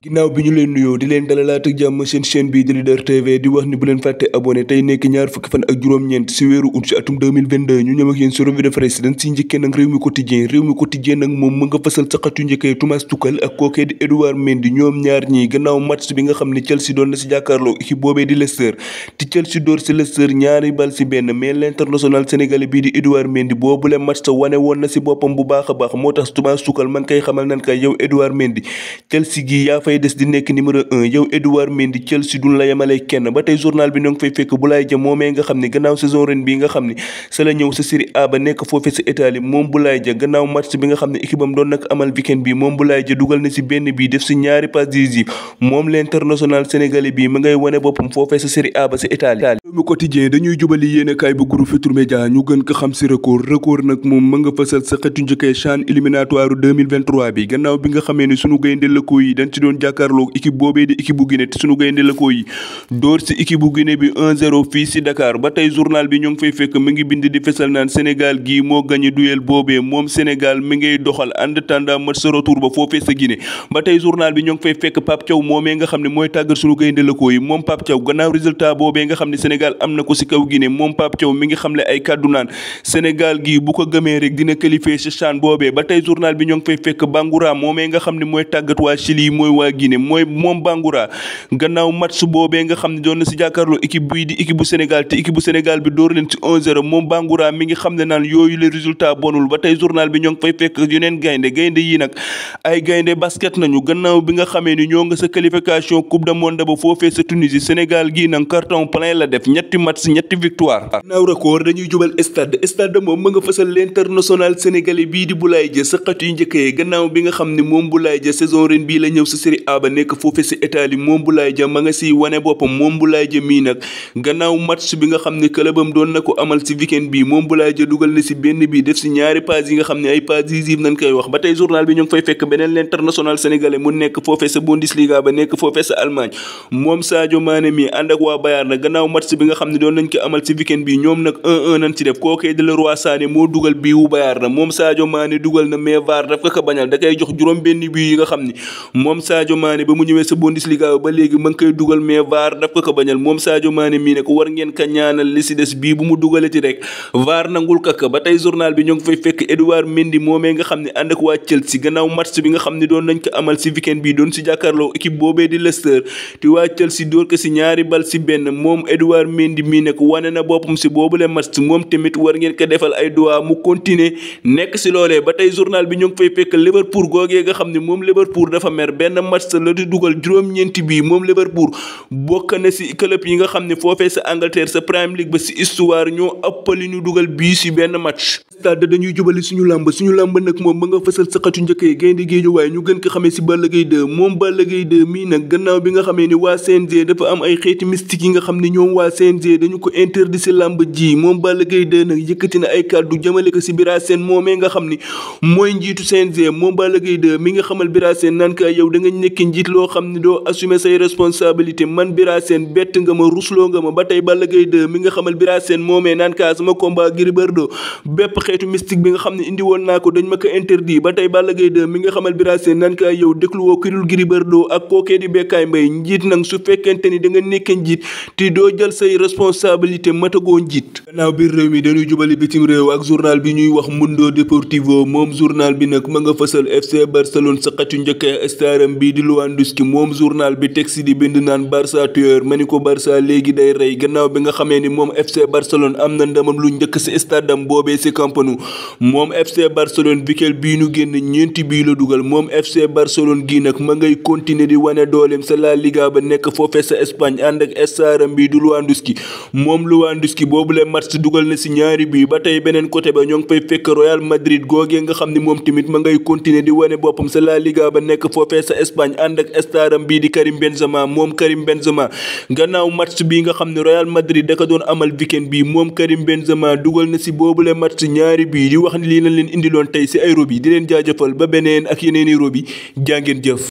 ginnaaw bi ñu leen nuyoo di leen dalalaat ak jàmm seen chaîne bii di Leader TV di wax ni bu leen fàtte abonné tey nekk ñaar fukki fan ak juróom-ñeent si weeru août si atum 2022 ñu ñëw ak yéen si revue de presse dañ si njëkkee nag réew mi quotidien nag moom mu nga fasal sa xatu njëkkee Thomas Tuchel ak kookee di Edouard Mendy ñoom ñaar ñii gannaaw match bi nga xam ne Chelsea doon na si jàkkaarloo équipe boobee di Leicester te Chelsea door si Leicester ñaari bal si benn mais l'international sénégalais bii di Edouard Mendy boobule match sa wane woon na si boppam bu baax a baax moo tax Thomas Tuchel man koy xamal nan kay yow Edouard Mendy Chelsea gi yaa fay des di nekk numéro 1 yow Edouard Mendy Chelsea duñ la yemale kenn ba tey journal bi ñoo ngi fay fekk Boulaye Dia moomee nga xam ne gannaaw saison ren bi nga xam ne sa la ñëw sa Serie A ba nekk foofee sa Italie moom Boulaye Dia gannaaw match bi nga xam ne équipe am doon nag amal weekend bi moom Boulaye Dia dugal na si benn bii def si ñaari passes décisives moom l'international sénégalais bi ma ngay wane boppam foofee sa Serie A ba sa Italie. Rewmi quotidien dañuy jubali yéenekaay bu groupe Futurs Médias ñu gën ko xam si record nag moom ma nga fësal sa xeetu njëkkee CHAN éliminatoire 2023 bi gannaaw bi nga xamee ne sunu gaynde lëkkoo yi dañ ci doon jàkkaarloo équipe boobee di équipe bu Guinée te sunu gaynde lëkkoo yi door si équipe bu Guinée bi 1-0 fii si Dakar ba tey journal bi ñoo ngi fay fekk mi ngi bind di fesal naan Sénégal gii moo gagné duel boobee moom Sénégal mi ngay doxal en attendant match sa retour ba foofee sa Guinée ba tey journal bi ñoo ngi fay fekk Pape Thiaw moomee nga xam ne mooy tàggat sunu gaynde lëkkoo yi moom Pape Thiaw gannaaw résultat boobee nga xam ne Sénégal am na ko si kaw Guinée moom Pape Thiaw mi ngi xamle ay kàddu naan Sénégal gii bu ko gëmee rek dina qualifier si CHAN boobee ba tey journal bi ñoo ngi fay fekk Bangoura moomee nga xam ne mooy tàggat waa Chili mooy waa Guinée mooy moom Bangoura gannaaw match boobee nga xam ne doon na si jàkkaarloo équipe bii di équipe bu Sénégal te équipe bu Sénégal bi door leen ci 1-0 moom Bangoura mi ngi xam ne naan yooyu le résultat bonul ba tey journal bi ñoo ngi fay fekk yeneen gaynde yi nag ay gaynde basket nañu gannaaw bi nga xamee ni ñoo nga sa qualification coupe du monde ba foofee sa Tunisie Sénégal gii nag carton plein la def ñetti match ñetti victoire. naaw record dañuy jubal stade moom ma nga fësal l'international sénégalais bii di Boulaye Dia sa xat yu njëkkee gannaaw bi nga xam ne moom Boulaye Dia saison ren bii la ñëw sa Serie A ba nekk foofee sa Italie moom Boulaye Dia ma nga siy wane boppam moom Boulaye Dia mii nag gannaaw match bi nga xam ne clubam doon na ko amal si weekend bi moom Boulaye Dia dugal na si benn bii def si ñaari passes yi nga xam ne ay passes décisives nañ koy wax ba tey journal bi ñu ngi fay fekk beneen l'international sénégalais mu nekk foofee sa Bundesliga ba nekk foofee sa Allemagne moom Sadio Mané mi ànd ak waa Bayern nag gannaaw match bi nga xam ne doon nañ ko amal si weekend bi ñoom nag 1-1 nañ ci def kookee de Leroy Sané moo dugal bii wu Bayern na moom Sadio Mané dugal na mais VAR daf ko bañal da koy jox juróom benn bii yi nga xam ne moom Sadio Mané ba mu ñëwee sa Bundesliga ba léegi ma ngi koy dugal mais VAR daf ko bañal moom Sadio Mané mii nag war ngeen ka ñaanal li si des bii bu mu dugalati rek VAR nangul kaka ba tey journal bi ñoo ngi fay fekk Edouard Mendy moomee nga xam ne ànd ak waa Chelsea gannaaw match bi nga xam ne doon nañ ko amal si weekend bi doon si jàkkaarloo équipe boobee di Leicester te waa Chelsea door ko si ñaari bal si benn moom Edouard Mendy mii nag wane na boppam si boobule match moom tamit war ngeen ko defal ay doigt mu continuer nekk si loolee ba tey journal bi ñoo ngi fay fekk Liverpool googee nga xam ne moom Liverpool dafa mer benn match la di dugal juróom-ñeenti bii moom Liverpool bokk na si club yi nga xam ne foofee sa Angleterre sa Premier League ba si histoire ñoo ëppali ñu dugal bii si benn match. stade dañuy jubali suñu làmb nag moom ma nga fësal sa xatu njëkkee gaynde Guédiawaye ñu gën ko xamee si Balla Gaye 2 moom Balla Gaye 2 mii nag gannaaw bi nga xamee ni waa CNG dafa am ay xeeti mystique yi nga xam ne ñoom waa CNG dañu ko interdit si làmb ji moom Balla Gaye 2 nag yëkkati na ay kàddu jëmale ko si Bira Sène moomee nga xam ni mooy njiitu CNG moom Balla Gaye 2 mi nga xamal Bira Sène naan ka yow da nga nekk njiit loo xam ne doo assumer say responsabilité man Bira Sène bett nga ma rusloo nga ma ba tey Balla Gaye 2 mi nga xamal Bira Sène moomee naan ka sama combat Gris Bordeaux bépp xeetu mystique bi nga xam ne indi woon naa ko dañ ma ko interdit ba tey Balla Gaye 2 mi nga xamal Bira Sène naan ka yow dégluwoo kirul Gris Bordeaux ak kookee di Bécaye Mbaye njiit nag su fekkente ni da nga nekk njiit te doo jël say responsabilité matagoo njiit. gannaaw biir réew mi dañuy jubali bitim réew ak journal bi ñuy wax Mundo Deportivo moom journal bi nag ma nga fësal FC Barcelone sa xatu njëkkee staram bii di Lewandowski moom journal bi teg si di bind naan Barça tueur ma ni ko Barça léegi day rey gannaaw bi nga xamee ni moom FC Barcelone am na ndamam lu njëkk si stade am boobee si Camp Nou moom FC Barcelone weekend bii nu génn ñeenti bii la dugal moom FC Barcelone gii nag ma ngay continuer di wane dooleem sa La Liga ba nekk foofee sa Espagne ànd ak staram bii di Lewandowski moom Lewandowski boobule match dugal na si ñaari bii ba tey beneen côté ba ñoo ngi fay fekk Real Madrid googee nga xam ne moom tamit ma ngay continuer di wane boppam sa La Liga ba nekk foofee sa Espagne ànd ak staram bii di Karim Benzema moom Karim Benzema gannaaw match bii nga xam ne Real Madrid da ko doon amal weekend bi moom Karim Benzema dugal na si boobule match ñaari bii di wax ni lii lañ leen indiloon tey si ay robi di leen jaajëfal ba beneen ak yeneeni robi jàngeen jëf.